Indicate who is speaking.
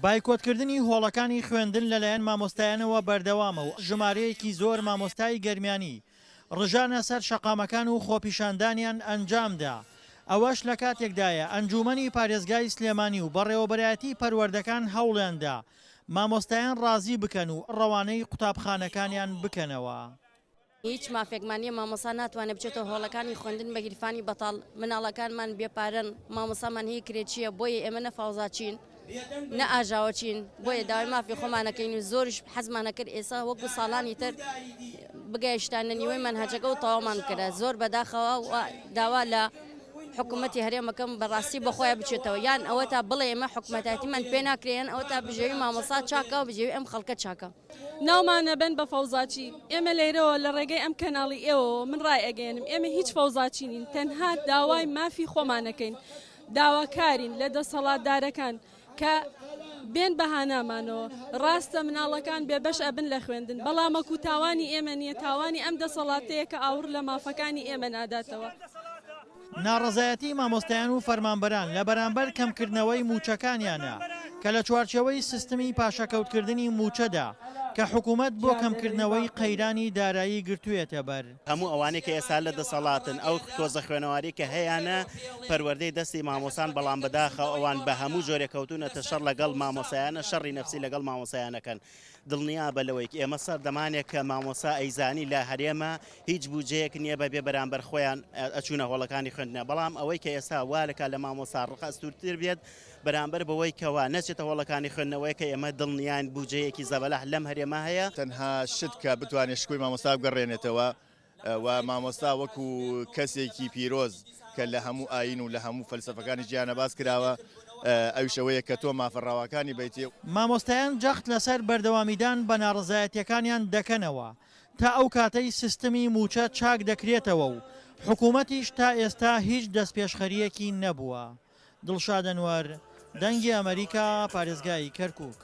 Speaker 1: بایکۆتکردنی هۆڵەکانی خوێندن لەلایەن مامۆستایانەوە بەردەوامە و ژمارەیەکی زۆر مامۆستای گەرمیانی ڕژانە سەر شەقامەکان و خۆپیشاندانیان ئەنجامدا، ئەوەش لەکاتێکدایە ئەنجوومەنی پارێزگای سلێمانی و بەڕێوەبەرایەتی پەروەردەکان هەوڵیاندا مامۆستایان ڕازی بکەن و ڕەوانەی قوتابخانەکانیان بکەنەوە.
Speaker 2: هیچ مافێکمان نیە مامۆستا ناتوانێت بچێتە هۆڵەکانی خوێندن بە گیرفانی بەتاڵ مناڵەکانمان بێ پارەن مامۆستامان هی کرێچیە بۆیە ئێمە نە فەوزاچین نە ئاژاوەچین بۆیە داوای مافی خۆمانەکەین و زۆریش حەزمانەکرد ئێستا وەکو ساڵانی تر بگەیشتانە نیوەی مەنهەجەکە و تەواومان کرا زۆر بەداخەوە و داوا لە حکوومەتی هەرێمەکەم بەڕاستی بەخۆیان بچێتەوە یان ئەوە تا بڵێ ئێمە حکومەتایەتیمان پێ ناکرێن ئەوە تا بژێوی مامۆستا چاکە و بژێوی ئەم خەڵکە چاکە.
Speaker 3: ناومان ئەبەن بە فەوزاچی ئێمە لێرەوە لە ڕێگەی ئەم کەناڵی ئێوەوە من ڕایئەگەیەنم ئێمە هیچ فەوزاچی نین تەنها داوای مافی خۆمانەکەین داواکارین لە دەسەڵاتدارەکان کە بێن بە هانامانەوە ڕاستە مناڵەکان بێبەش ئەبن لە خوێندن بەڵام وەکو تاوانی ئێمە نییە تاوانی ئەم دەسەڵاتەیە کە ئاوڕ لە مافەکانی ئێمە ناداتەوە.
Speaker 1: ناڕەزایەتی مامۆستایان و فەرمانبەران لە بەرامبەر کەمکردنەوەی مووچەکانیانە کە لە چوارچێوەی سیستمی پاشەکەوتکردنی مووچەدا کە حکومەت بۆ کەمکردنەوەی قەیرانی دارایی گرتوویەتەبەر.
Speaker 4: هەموو ئەوانەی کە ئێستا لە دەسەڵاتن ئەو تۆزە خوێنەواری کە هەیانە پەروەردەی دەستی مامۆستان بەڵام بەداخەوە ئەوان بە هەموو جۆرێک کەوتوونەتە شەڕ لەگەڵ مامۆستایانە شەڕی نەفسی لەگەڵ مامۆستایانەکەن دڵنیابە لەوەی ئێمە سەردەمانێک کە مامۆستا ئەیزانی لە هەرێمە هیچ بودجەیەک نییە بە بێ بەرامبەر خۆیان ئەچوونە هۆڵەکانی خوێندنە بەڵام ئەوەی کە ئێستا وا لەکات لە مامۆستا ڕق ئەستوورتر بێت بەرامبەر بەوەی کەوا نەچێتە هۆڵەکانی خوێندنەوەی کە ئێمە دڵنیاین بودجەیەکی زەبەلاح لەم هەرێمە هەیە.
Speaker 5: تەنها شت کە بتوانێت شکۆی مامۆستا بگەڕێنێتەوە و مامۆستا وەکو کەسێکی پیرۆز کە لە هەموو ئایین و لە هەموو فەلسەفەکانی جیهانە باس کراوە ئەویش ئەوەیە کە تۆ مافە ڕەواکانی بەیتێ.
Speaker 1: مامۆستایان جەخت لەسەر بەردەوامیدان بە ناڕەزایەتیەکانیان دەکەنەوە تا ئەو کاتەی سیستمی مووچە چاک دەکرێتەوە و حکوومەتیش تا ئێستا هیچ دەستپێشخەرییەکی نەبووە. دڵشاد ئەنوەر، دەنگی ئەمەریکا، پارێزگای کەرکووک.